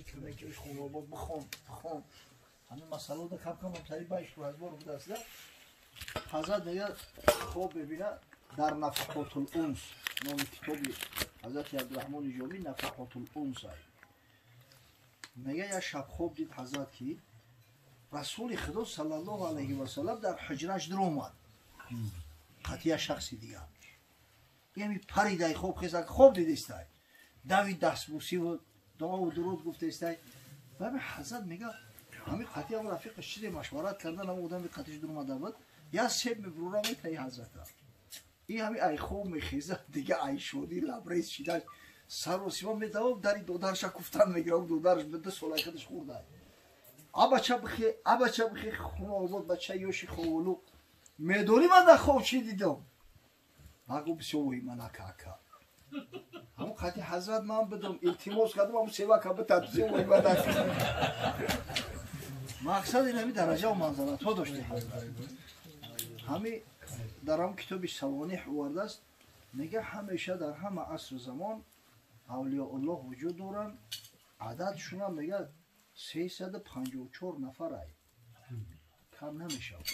Зикр мекунӣ, хонобод бихон, бихон. Ҳамин масъаларо кам кам тари байш разбор будааст. Ҳазрат мегӯяд, хоб мебинад дар Нафақотул Унс, номи китоби Ҳазрати Абдурраҳмони Ҷомӣ Нафақотул Унс ай. Мегӯяд, як шаб хоб дид ҳазрат, ки Расули Худо саллаллоҳу алайҳи васаллам дар ҳуҷраш даромад қатъи як шахси дигар. Ями паридай хоб хезак, хоб дидистай, дави дастбусиву дуову дуруд гуфтаистай. Ва ҳазрат мегӯяд, ҳамин қатъи ам рафиқаш чизе машварат кардан, ам одами қатъиш дуромада буд, як себ мебурора метаи ҳазрата. Ин ҳами ай хоб мехезад, дига ай шодӣ лабрез шидаш, саросима метавон дари додарша куфтан мегирад. Додараш ду солаи худаш хурдай. Абача бихе, абача бихе, хона обод, бача ёши ховулу, медонӣ ман дар хоб чӣ дидам? Багу, бисёр воҳима нака, ака. Ҳамон қатъи ҳазрат ман бидам, илтимос кардам, ҳамон севака битад, бисёр воҳима нака. Мақсад ин ҳами дараҷаву манзалатҳо дошти ҳазрат. Ҳами дар ҳам китоби Савонеҳ овардааст, мега, ҳамеша дар ҳама асру замон авлиёуллоҳ вуҷуд доранд. Ададшуна мега 354 нафар ай, кам намешавад.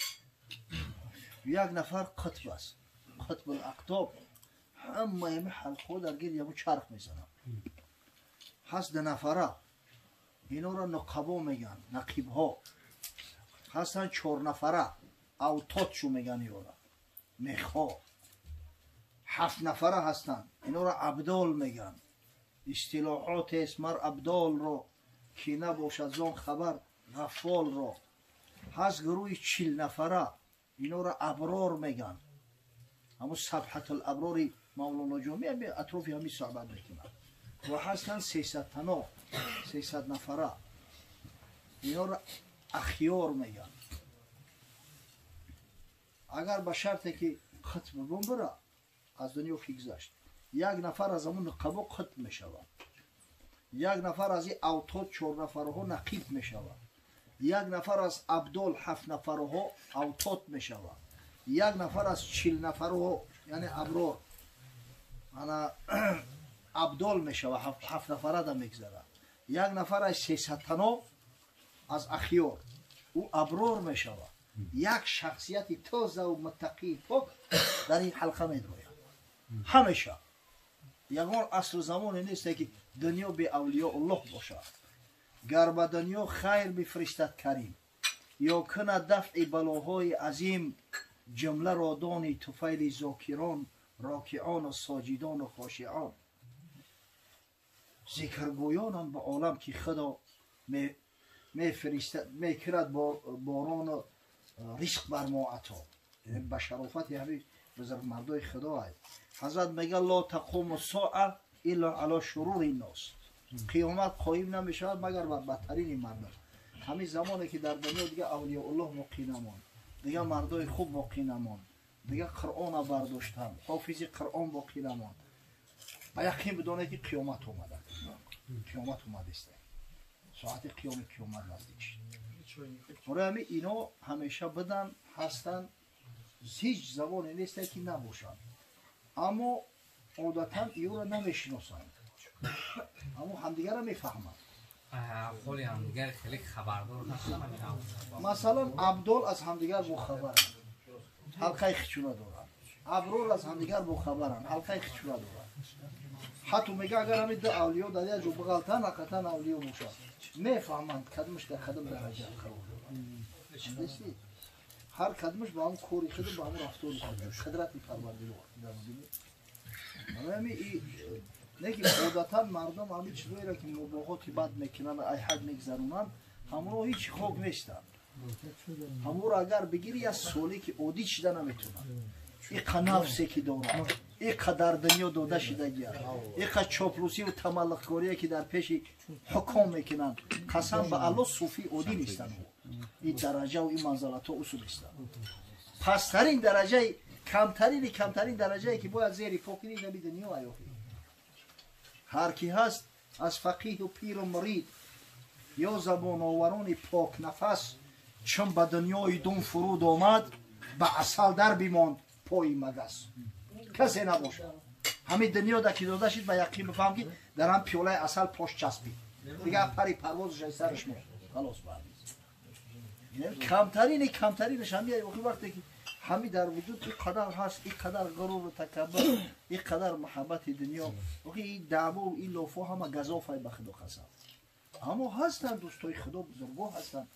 Як нафар қутб аст, қутбул ақтоб, ҳамаи ҳалқаҳо дар гирди ҳамун чарх мезананд. Ҳаст ду нафара, инора нуқабо мегӯянд, нақибҳо. Ҳастанд чорнафара, автотшу мегӯянд, ёра мехҳо. Ҳафт нафара ҳастанд, инора абдол мегӯянд. Истилоҳотест мар абдолро, ки набошад зон хабар ғаффолро. Ҳаст гурӯҳи 40 нафара, инора аброр мегӯянд. Ҳамун Сабҳатул Аброри Мавлоно Ҷомӣ ҳами атрофи ҳамин суҳбат мекунад. Ва ҳастанд 300 тано, 300 нафара, инора ахёр мегӯянд. Агар ба шарте ки қутб бумбира, аз дунё ки гузашт, як нафар аз ҳамун нуқабо қутб мешавад, як нафар аз ин автод чорнафараҳо нақиб мешавад, як нафар аз абдол ҳафт нафараҳо автод мешавад, як нафар аз 40 нафараҳо, яъне аброр, ана абдол мешавад, ҳафт нафарада мегзарад, як нафар аз сесадтано аз ахёр ӯ аброр мешавад. Як шахсияти тозаву муттақии пок дар ин ҳалқа медрояд. Ҳамеша ягон асру замоне несте, ки дунё беавлиёуллоҳ бошад. Гар ба дунё хайр бифиристад Карим ё кунад дафъи балоҳои азим, ҷумларо дони туфайли зокирон, рокиону соҷидону хошион, зикргӯёнанд ба олам, ки Худо мекунад борону ризқ бар мо ато. Ба шарофати ҳамин бузургмардои Худо ай. Ҳазрат мега: "Ло тақуму соа илла ало шурури нос", қиёмат қоим намешавад, магар бар бадтарини мардум. Ҳамин замоне ки дар дунё дига авлиёуллоҳ боқӣ намонд, дига мардои хуб боқӣ намонд, дига Қуръона бардоштан, ҳофизи Қуръон боқӣ намонд, ба яқин бидонед, ки қиёмат омада, қиёмат омадиста, соати қиёми қиёмат наздик шид. Барои ҳамин ино ҳамеша бидан, ҳастанд, ҳеҷ забоне несте, ки набошанд, аммо одатан иёро намешиносанд, аммо ҳамдигарро мефаҳманд. Ҳоли ҳамдигар хеле хабардор ҳастанд. Масалан, абдол аз ҳамдигар бохабаранд, ҳалқаи хичуна доранд. Аброр аз ҳамдигар бохабаранд, ҳалқаи хичуна доранд. Ҳатто мега, агар ҳамин ду авлиё дар як ҷо биғалтанд, ҳақиқатан авлиё бошад, мефаҳманд, кадмаш дар кадом дараҷа қарор дорад. Ҳар кадмаш ба ҳамн кори худ, ба ҳамн рафтори худ, қудрати Парвардигор. Ҳами не ки одатан мардум ҳамин чизоеро, ки мубоҳоти бад мекунанд, айҳад мегзаронанд, ҳамоно ҳеҷ хок нестанд. Ҳамонро агар бигири, як соле ки оддӣ шида наметонад. Иқа нафсе ки дорад, иқа дар дунё дода шидагия, иқа чоплусиву тамаллуқкорие, ки дар пеши ҳуком мекунанд, қасам ба Алло, суфии оддӣ нестанд. Ин дараҷаву ин манзалатҳо усул нестанд. Пасттарин дараҷаи, камтарини камтарин дараҷае, ки бояд зери по кунӣ, наби дунё аёхи. Ҳар ки ҳаст аз фақиҳу пиру мурид ё забоноварони покнафас, чун ба дунёи дун фуруд омад, ба асал дар бимонд пои магас. Касе набошад, ҳамин дунё да ки дода шид, ба яқин бифаҳм, ки дар ҳам пиёлаи асал пош часпид. Дига пари парвозаш ай сараш мо. Халос баъд. Камтарини камтаринаш ҳамия охи вақте ки ҳами дар вуҷуд ин қадар ҳаст, ин қадар ғуруру такаббур, ин қадар муҳаббати дунё, охи ин даъву ин лофо ҳама газофай ба худо қасам. Аммо ҳастанд дӯстои худо бузургҳо ҳастанд.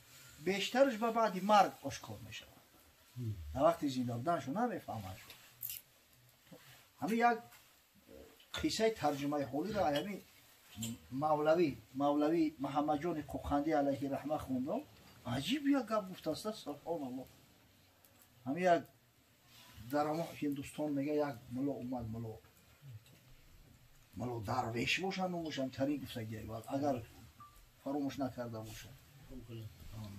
Бештараш ба баъди марг ошкор мешавад. Дар вақти зинда буданашон намефаҳманд. Ҳамин як қиссаи тарҷумаи ҳолиро ҳамин мавлавӣ Муҳаммадҷони Қӯқандӣ алайҳи раҳма хондам. Аҷиб як гап гуфтааст, субҳоналлоҳ. Ҳамин як дар ҳамон Ҳиндустон мега як мулло омад, мулло дарвеш бошанд, номашам тарин гуфтагиай, агар фаромӯш накарда бошад.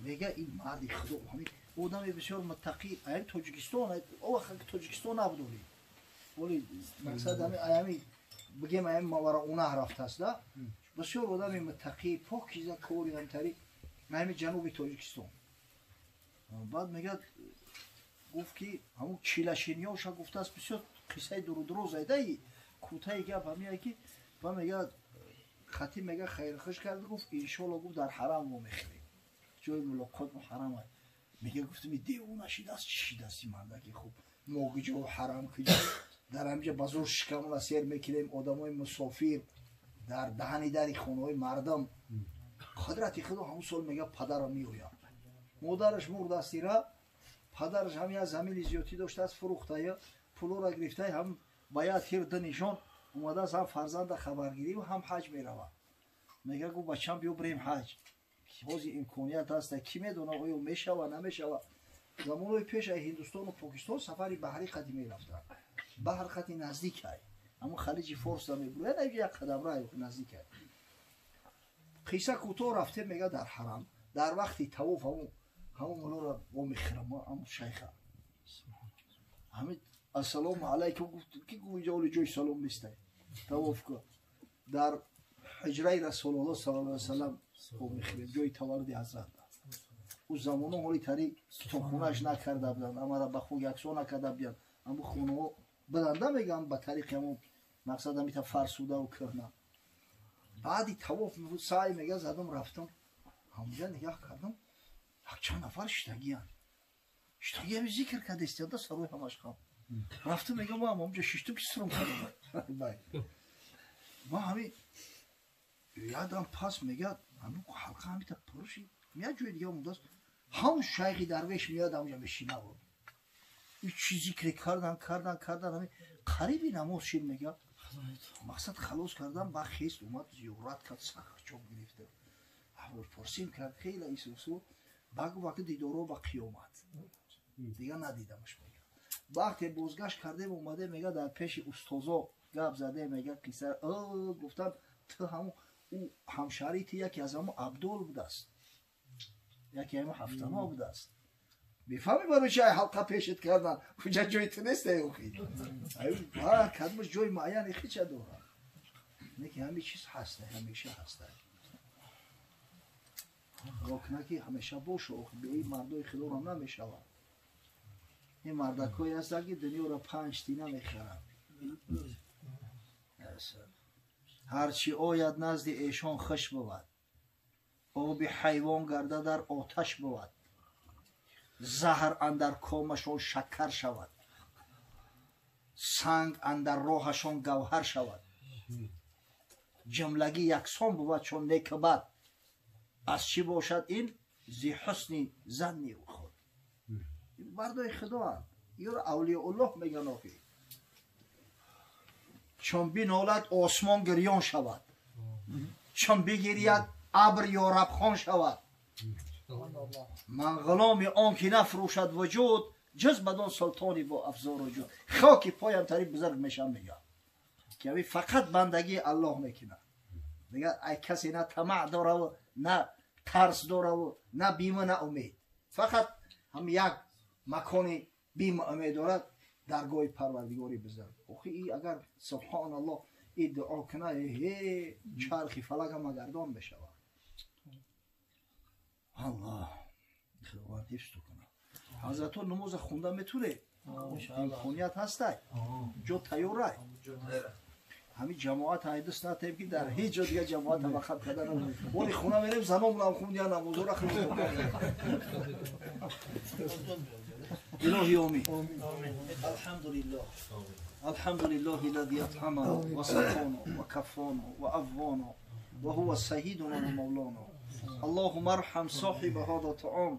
Мега ин марди худо, ҳамин одами бисёр муттақӣ, аями Тоҷикистон, о вақт Тоҷикистон набуд оли. Оли мақсад ҳамин бигем аями Маварауннаҳр рафтааст, да? Бисёр одами муттақӣ, покиза, кори ҳамтари, ҳамин ҷануби Тоҷикистон. Баъд мегӯяд гуфт ки ҳамун чилашиниёша гуфтааст, бисёр қиссаи дурудуроз айдаи кӯтаи гап ҳамия ки ба мегӯяд хатиб мега хайрхуш кард, гуфт иншоалло гуфт дар ҳарам мо мехӯрем, ҷои мулоқот мо ҳарам аст. Мега гуфтам девона шидааст, чӣ шидааст ин мардаки хуб, мо куҷо ҳарам куҷо, дар ҳамҷа ба зур шикамона сер мекунем, одамои мусофир дар даҳани дари хонаҳои мардум. Қудрати худо ҳамун сол мега падарам меояд, модараш мурдааст, ира падараш ҳам як замини зиёдтӣ доштааст, фурӯхтая, пулоро гирифтая, ҳам ба як тир ду нишон омадааст, ҳам фарзанда хабаргирӣ ва ҳам ҳаҷ меравад. Мега гуфт бачам биё бирем ҳаҷ, ҳозир имконият ҳаст, кӣ медонад оё мешава намешава. Замонҳои пеш ай Ҳиндустону Покистон сафари баҳрӣ қати мерафтанд, баҳр қати наздик ай, ҳамун халиҷи Форса мебурад, як қадам рай наздик ай. Қисса кӯтоҳ рафтем, мега дар ҳарам дар вақти тавоф ҳамун муллоро вомехӯрам, ҳамун шайха ҳамин ассалому алайкум гуфт, ки гуфт инҷа оли ҷои салом нестай, тавоф кун. Дар ҳиҷраи Расулуллоҳ саллаллоҳу алайҳи васаллам вомехӯрем, ҷои таваллуди ҳазрат. Ӯ замоно ҳоли тари китобхонааш накарда буданд, амара ба хок яксон накарда буданд, ҳамун хонаҳо буданда мегӯям ба тариқи ҳамун мақсад ҳамита фарсудаву кӯҳна. Баъди тавоф саъй мега задам рафтам, ҳамунҷа нигаҳ кардам, якчанд нафар шиштагиянд, шиштагӣ ҳами зикр кардастиянда сарои ҳамаш хам. Рафтам мегам ман ҳамунҷа шиштам ки сурум кардам. Ма ҳами ядам пас мегӯяд ҳамин ҳалқа ҳамита пур шид, як ҷои дига мондааст, ҳам шайхи дарвеш меяд ҳамунҷа мешинад. Ин чӣ зикре кардан кардан кардан, ҳами қариби намоз шид мегӯяд мақсад халос кардан, ба хест омад зиёрат кард, сахт чоп гирифта, аҳволпурсим кард хеле исусу. Баъд гуфт вақти дидоро ба қиёмат дига надидамаш. Мега вақте бозгашт кардем омадем, мега дар пеши устозо гап задем, мега қисса гуфтам ту ҳамун ӯ ҳамшаҳрии ту яке аз ҳамун Абдул будааст, яке ҳамун ҳафтано будааст. Мефаҳмӣ барои чи ай ҳалқа пешет кардан? Куҷа ҷои ту нест охи, кадмаш ҷои муайяне хича дорад. Не ки ҳамин чиз ҳаста, ҳамеша ҳаста, рок на ки ҳамеша боша, охи бе ин мардои худоро намешавад. Ин мардакҳое ҳастанд ки дунёро панҷ тина мехаранд. Ҳарчи ояд назди эшон хуш бувад, оби ҳайвон гарда дар оташ бувад, заҳр андар комашон шакар шавад, санг андар роҳашон гавҳар шавад, ҷумлагӣ яксон бувад чун неку бад, аз чӣ бошад ин зи ҳусни занни худ. Мардои худоанд, ёро авлиёуллоҳ мегӯянд. Охи чун бинолад осмон гирён шавад, чун бигирияд абр ёрабхон шавад. Ман ғуломи он ки нафрӯшад вуҷуд, ҷуз бадон султони бо афзору ҷуд. Хоки поям тари бузург мешам, мегӯяд ки ави фақат бандагии Аллоҳ мекунад. Мегӯяд ай касе на тамаъ дораву на тарс дораву на биму на умед, фақат ҳам як макони биму умед дорад, даргоҳи Парвардигори бузург. Охи и агар субҳоналлоҳ и дуо кунад, ҳе чархи фалак ҳама гардон мешавад. Аллоҳ худованд ҳифзту кунад. Ҳазратҳо намоза хонда метунед? Имконият ҳастай? Ҷо тайёрай? ҳамин ҷамоат ҳайдус натем ки дар ҳеҷ ҷо дига ҷамоат ҳамахат карда намонем. Оли хона мерем, заномонам хун я намозора хун. Илоҳи омин. Алҳамдулиллоҳ. Алҳамдулиллоҳи аллази атъамана ва сақона ва каффона ва аввона ва ҳува саййидуна ва мавлона. اللهم ارحم صاحب هذا الطعام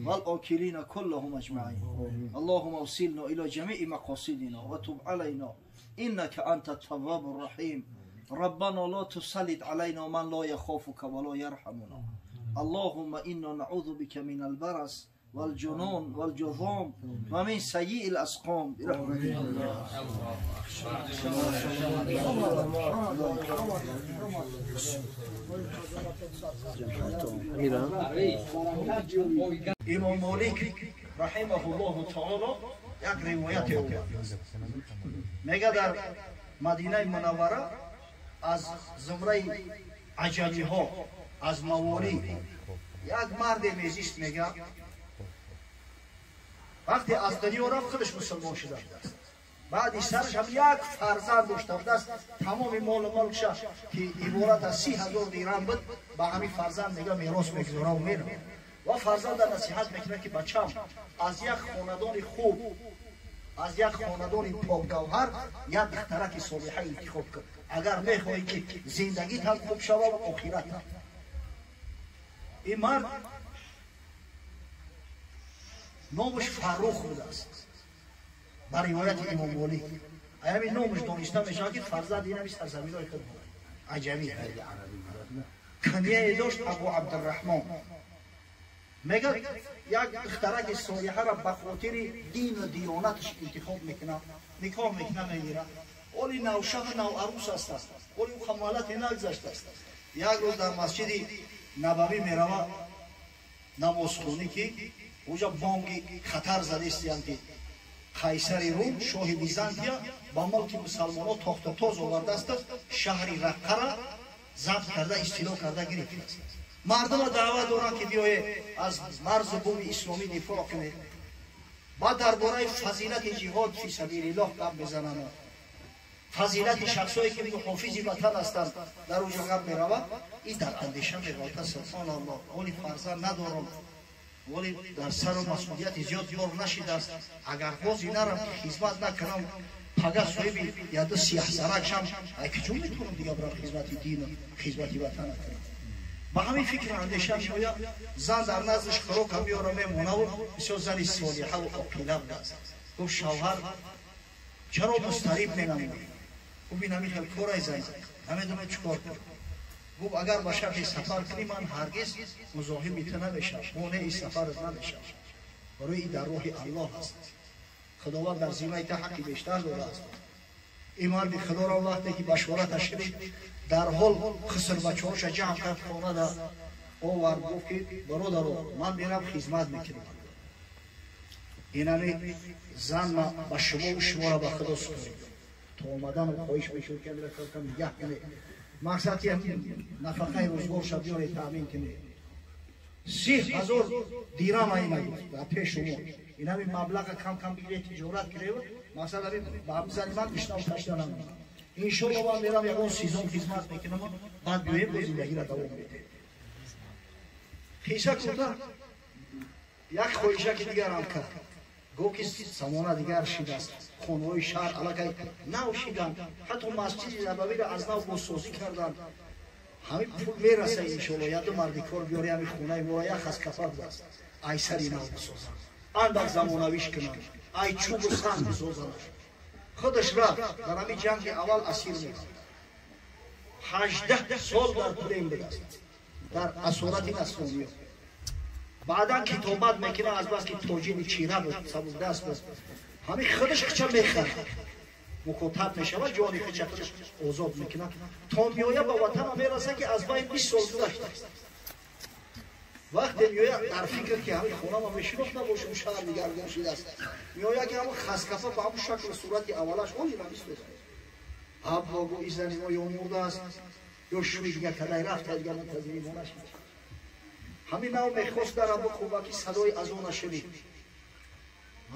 والآكلين كلهم أجمعين. اللهم اوصلنا إلى جميع مقاصدنا وتب علينا إنك أنت التواب الرحيم. ربنا لا تسلط علينا من لا يخافك ولا يرحمنا. اللهم إنا نعوذ بك من البرص والجنون والجذام ومن سيء الأسقام. برحمتك. امام مالک رحمه الله تعالی یک روایت آورد، میگه در مدینه منوره از زمره عجمی ها، از موالی، یک مرد میزیست. میگه وقتی از دنیا رفت خودش مسلمان شده، بعدی سرش هم یک فرزند داشته بودست. تمام مال و ملکش که عبارت از 30,000 درهم بود به همین فرزند میگه میراث میگذاره و میره. و فرزند نصیحت میکنه که بچم از یک خاندان خوب، از یک خاندان پاکگوهر یک دخترک صالحه انتخاب کن اگر میخوایی که زندگیت هم خوب شود و آخرت هم. این مرد نامش فرخ بوده است. بر روایت امام مالک همین نامش دانسته میشود که فرزند این همی سرزمینهای خود بود، عجمی کنیه داشت ابو عبدالرحمن. میگه یک دخترک صالحه را به خاطر دین و دیانتش انتخاب میکنه، نکاح میکنه، میگیره. ولی نوشه نو عروس است، ولی او خمالت نگذشته است. یک روز در مسجد نبوی میروه نمازخونی که اونجا بانگ خطر زده است که قیصر روم شاه بیزانتیا با ملک مسلمان‌ها تاخت و تاز آورده است، شهر رقه را ضبط کرده، استیلا کرده گرفته است. مردم دعوت دارند که بیایید از مرز و بوم اسلامی دفاع کنید. بعد درباره فضیلت جهاد فی سبیل الله گپ میزنند، فضیلت شخصایی که محافظ وطن هستند در اونجا گپ میرود. این در اندیشه میغالطه، سبحان الله، ولی فرزند ندارم، ولی در سر و مسئولیت زیاد بار نشیده است. اگر بازی نرم که خدمت نکنم، پگه صاحب یا دو سیاه سرک شم، ای کجا میتونم دیگه برم خدمت دین و خدمت وطن کنم؟ با همین فکر اندیشه میآید. زن در نزدش خوراک میاره میمونه و بسیار زن صالحه و عاقله بوده است. گفت شوهر چرا مضطرب مینمایی؟ گفت این همین خیلی کارای زن نمیدونم چیکار کنم. گفت اگر به شرط سفر کنی من هرگز مزاحم تو نمیشم، مانع سفرت نمیشم، برای این در راه الله است، خداوند در ذمه تو حقی بیشتر داره است. این مرد خدا را وقتی که بشارتش شنید در حال خسر بچه‌هاش جمع کرد، خانه در آورد، گفت که برادرو من میرم خدمت میکنم، اینمی زن ما به شما و شما را به خدا سپردم. تا آمدن خواهش میشد که میره نگه کنه، مقصد که نفقه روزگارش بیاره تأمین کنه. 30,000 درهم اینا گفت در پیش شما، این همین مبلغ کم کم بگیره تجارت کنه، مقصد همین به همین زنی من گشنه و تشنه نمونم. انشالله من میرم یکان سیزون خدمت میکنم، بعد بیایم با زندگی را دوام میدیم. خیسه کوتاه یک خواهشه که دیگر هم کرد، گفت که زمانه دیگر شده است، خانه‌های شهر علاقه نو شدن، حتی مسجد نبوی را از نو بازسازی کردن، همین پول میرسه انشالله یک دو مردی کار بیاری همین خونه ما را یک از کفر است، ای سری نو بسازن، اندک زمانویش کنن، ای چوب و سنگ بسازن. خودش رفت در همین جنگ اول اسیر میشد، 18 سال در پلین بوده است، در اسارت نصرانی. بعدا کتابت میکنه از بس که تاجر چیره بود، سبک دست بود، همین خودش خچه میخره، مکاتب میشود، جان خچه خودش آزاد میکنه تا میآید به وطن میرسه که از بین 20 سال گذشته است. وقتی میآید در فکر که همین خونه ما میشناخت نباشم، شهر دیگر شده است، میآید که همون خسکفه به همون شکل و صورت اولش اون نمیستد. ابا گو این زن ما یا مرده است یا شوی دیگر کدای رفت، دیگر منتظری ما نشد. همین نو میخواست در بخوبه که صدای از اون نشنید.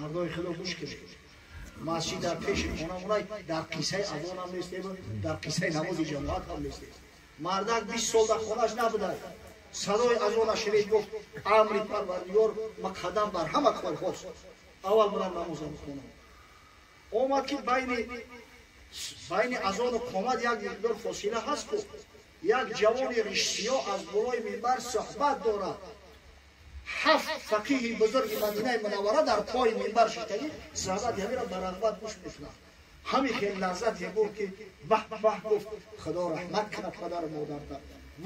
مردای خدا گوش کنید. Масҷид дар пеши хона монай, дар қиссаи азон ҳам нестем, дар қиссаи намози ҷамоат ҳам нестем. Мардак 20 сол дар хонаш набудай. Садои азона шунид, гуфт амри Парвардигор муқаддам бар ҳама корҳост. Аввал мурам намозам бихонам. Омад ки байни азону қомат як миқдор фосила ҳаст ку як ҷавони ришсиё аз болои минбар суҳбат дорад. 7 фақиҳи бузурги Мадинаи Мунаввара дар пои минбар шиштагӣ суҳбати ҳамира ба рағбат гӯш мекунад. Ҳамин хел лаззате буд ки баҳ баҳ гуфт Худо раҳмат кунад падару модарда.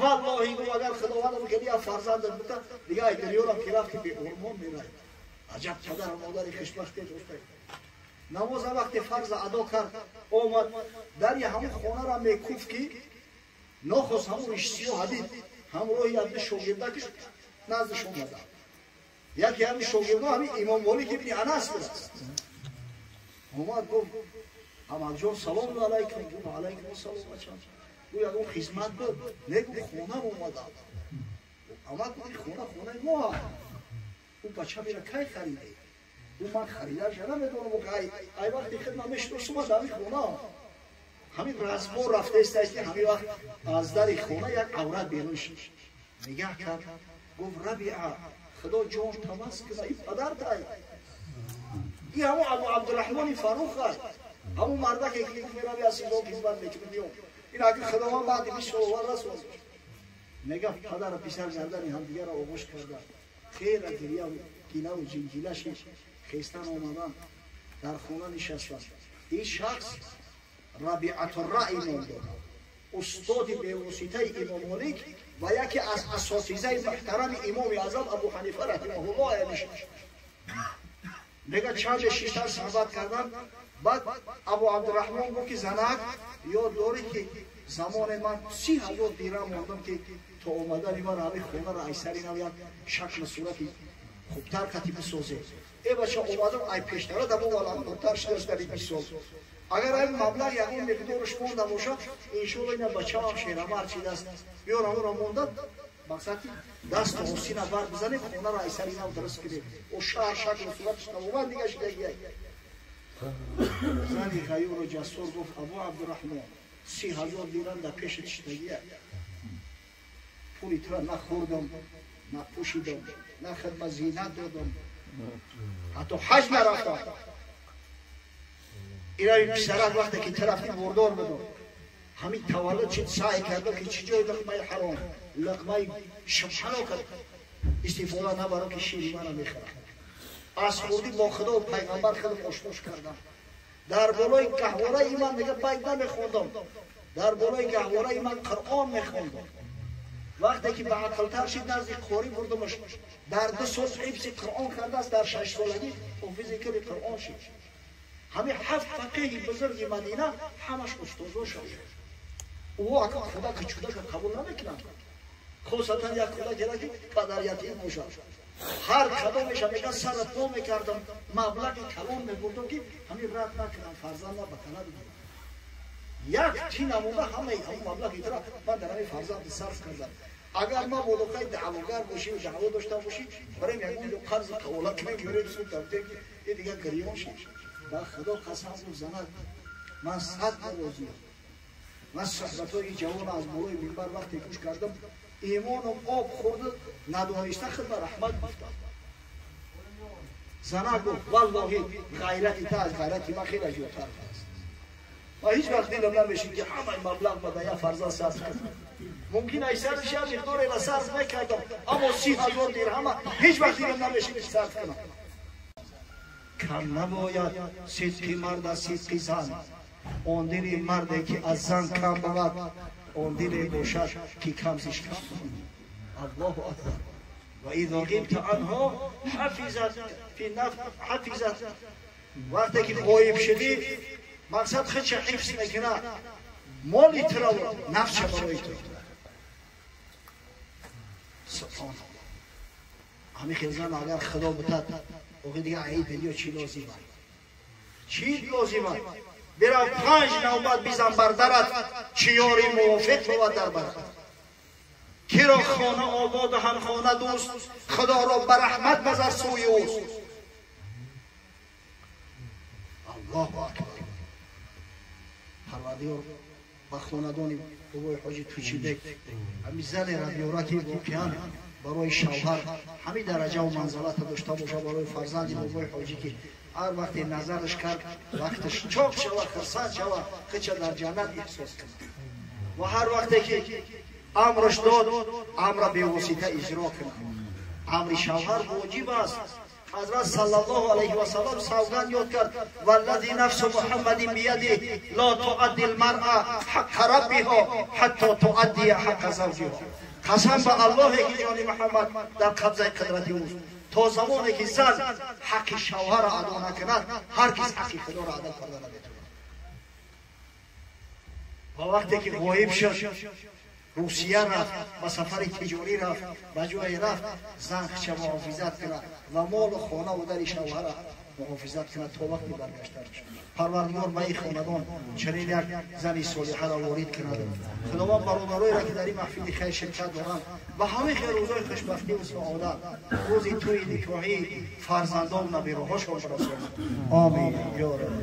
Валлоҳи гуфт агар Худованд бикард як фарзандат бита дига ай дунёрам ки рафти беормон мерай. Аҷаб падару модари хушбахте доштаи. Намоза вақте фарза адо кард омад дари ҳамун хонара мекуфт ки нохост ҳамун ришсиё ҳадид ҳамроҳи як шогирдакиш наздиш омада. Яке ҳамин шогирдо ҳамин Имом Молик ибни Анас будааст. Омад гуфт амакҷон салому алайкум. Гуфт алайкум ассалом бачам. Гу ягон хизмат буд? Не, гуфт хонам омадам. Амак гуфт хона хонаи мо аст. Ӯ бача мера кай хариде? Ӯ ман харидаша намедонам, ай вақти хидмат мешиносум аз ҳамин хона. Ҳамин разбор рафтаистааст ки ҳамин вақт аз дари хона як аврат берун шуд. Нигаҳ кард, гуфт Рабиа, Худо ҷон тамас кунад, ин падартай. Ин ҳамон Абу Абдурраҳмони Фарух аст. Ҳамон мардаке ки гуфт мерави аз сизон хизмат мекунӣ меом. Ин агар Худованд баъди 20 сол овар расонд. Мега падару писар гардани ҳамдигарро оғӯш карда. Хела гиря гилаву ҷинҷила шид. Хестан омадан дар хона нишастанд. Ин шахс Рабиатурраъй ном дорад. Устоди бевоситаи Имом Молик ва яке аз асотизаи муҳтарами Имоми Аъзам Абу Ҳанифа раҳимаҳуллоҳ мешавад. Мега чанде шиштан суҳбат кардан, баъд Абу Абдурраҳмон гуфт ки занак ёд дорӣ ки замоне ман 30,000 дирам мондам ки то омадани ман ҳамин хонаро ай сари нав як шаклу сурати хубтар қати бисозе. Э бача омадам ай пештара дамо валандортар шудааст дар ин 20 сол. Агар ай маблағ ягон миқдораш монда бошад, иншоалло ина бачаам шерамар чидааст. Биёрам ӯро монда, мақсад ки дасту осина бар бизанем, хонаро ай сари нав дуруст кунем. О шаҳр шаклу сураташ тамоман дига шудагиай. Зани ғаюру ҷассур гуфт Абу Абдурраҳмон, 30,000 дирам дар пешат шудагиай. Пули тура на хӯрдам, на пӯшидам, на хидмат зинат додам, ҳатто ҳаҷ нарафтам. Ирави писарак вақте ки тарафи бурдор будам, ҳамин таваллуд чид саъй кардам ки чӣ ҷои луқмаи ҳаром, луқмаи шубҳано кард истифода набарам ки шири мана мехӯрад. Аз хурдӣ бо Худо пайғамбар худам ошнош кардам. Дар болои гаҳвораи ман мега байт намехондам, дар болои гаҳвораи ман Қуръон мехондам. Вақте ки ба ақлтар шид назди қорӣ бурдамаш, дар 2 сол ҳифзи Қуръон кардааст, дар 6 солагӣ ҳофизи кили Қуръон шид. Ҳамин 7 фақиҳи бузурги Мадина ҳамаш устозо шуд. Ӯ ака кӯдака чудака қабул намекунад. Хосатан як кӯдакера ки падар ятим бошад. Ҳар кадомеша мега сара по мекардам, маблағи калон мебурдам ки ҳамин рад накунам, фарзанда ба тана бигирам. Як ти намонда ҳамаи ҳамон маблағи тра ман дар ҳамин фарзанди сарф кардам. Агар ман болоқаи даъвогар бошӣ ва даъво дошта бошӣ, барем ягон ҷо қарзи қавола кунем, ёрем суд дафтем ки э дига гирён шид. Ба Худо қасам гуфт занак, ман 100 бор розиям. Ман суҳбатҳои ҷавон аз болои минбар вақте гӯш кардам, имоном об хӯрд, надониста худ ба раҳмат гуфтам. Занак гуфт валлоҳи ғайрати та аз ғайрати ман хеле зиёдтар аст. Ман ҳеҷ вақт дилам намешид ки ҳамаи маблағ ба як фарзанд сарф кунам. Мумкин ай сарф як миқдореро сарф мекардам, аммо 30,000 дирҳама ҳеҷ вақт дилам намешид ки сарф кунам. Кам набояд сидқи мард аз сидқи зан. Он дили марде ки аз зан кам бовад, он диле бошад ки кам зиш кам бовад. Аллоҳу акбар. Ва изо ғибта анҳо ҳафизат фи нафс ҳафизат. Вақте ки ғоиб шудӣ, мақсад худша ҳифз мекунад, моли туро нафсша барои ту. Субҳоналлоҳ. Ҳамин хел зан агар Худо бутад, охи дига айб дунё чӣ лозим аст? Чӣ лозим аст? Бирав 5 навбат бизан бар дарат, чӣ ёри мувофиқ бовад дар барат. Киро хона ободу ҳамхона дӯст, Худоро ба раҳмат назар сӯи ӯст. Аллоҳу акбар. Парвардигор ба хонадони бобои ҳоҷи Тучибек ҳамин занеро биёрад, ки воқеан барои шавҳар ҳамин дараҷаву манзалата дошта бошад, барои фарзанди бобои ҳоҷӣ, ки ҳар вақте назараш кард, вақташ чоқ шава, хурсанд шава, хича дар ҷаннат эҳсос кунад, ва ҳар вақте ки амраш дод, амра бевосита иҷро кунад. Амри шавҳар воҷиб аст. Ҳазрат саллаллоҳу алайҳи васаллам савганд ёд кард: валлази нафсу муҳаммадин бияди ла туадди лмаръа ҳаққа раббиҳо ҳатто туаддия ҳаққа завҷиҳо. Қасам ба Аллоҳе, ки ҷони Муҳаммад дар қабзаи қудрати ӯст, то замоне ки зан ҳаққи шавҳарро адо накунад, ҳаргиз ҳаққи Худоро адо карда наметавонад. Ва вақте ки ғоиб шуд, Русия рафт, ба сафари тиҷорӣ рафт, ба ҷое рафт, зан хича муҳофизат кунад ва молу хонаву дари шавҳара муҳофизат кунад то вақти баргаштанаш. Парвардигор ба ин хонадон чунин як зани солиҳаро ворид кунад. Худованд бародароеро, ки дар ин маҳфили хайр ширкат доранд, ба ҳамаи хел рӯзои хушбахтиву саодат, рӯзи тӯи никоҳӣ фарзандон набераҳошон барасонад. Омин ё Раб.